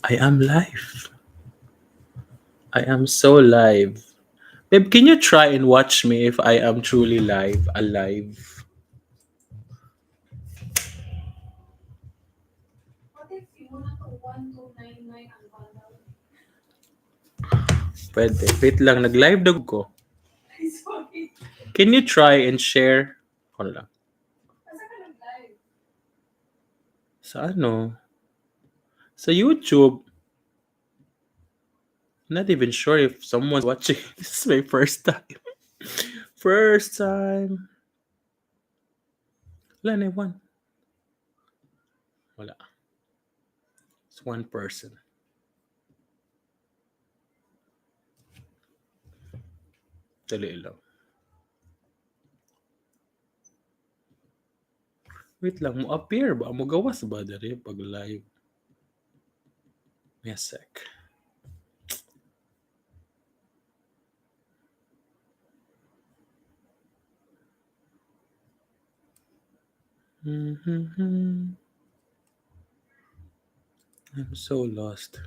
I am live. I am so live. Babe, can you try and watch me if I am truly live, alive? What if you na to 1299 ang bundle? Pwede. Wait lang, nag-live dog ko. Ay, sorry. Can you try and share? Hold lang. Asa ka nag-live? Sa ano? Sa YouTube. I'm not even sure if someone's watching. This is my first time. First time. Wala na one. Wala. It's one person. Dali lang. Wait lang, mo appear ba? Mo gawas ba diri pag live? Wait a sec. I'm so lost.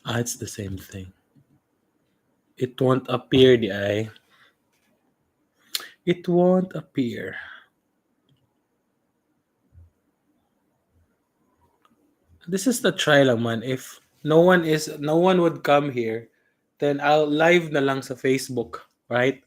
Ah, it's the same thing. It won't appear, the eye. It won't appear. This is the try lang man. If no one would come here, then I'll live na lang sa Facebook, right?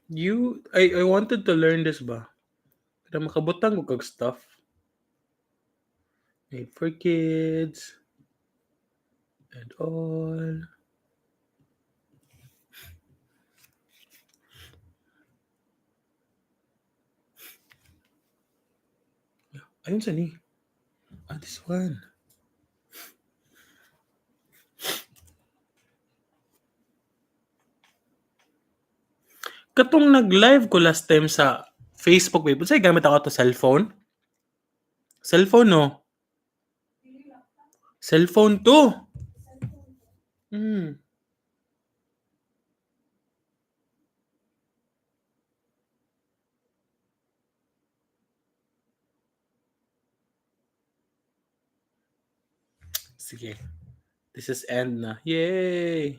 You I wanted to learn this ba? Pero makabutang ko kag stuff. Made for kids and all. Ayun sa ni. Ah, this one. Katong nag-live ko last time sa Facebook, babe. Unsay gamit ako to cellphone? Cellphone, no? Dili laptop. Cellphone to. Cellphone ko. Sige. This is end na. Yay!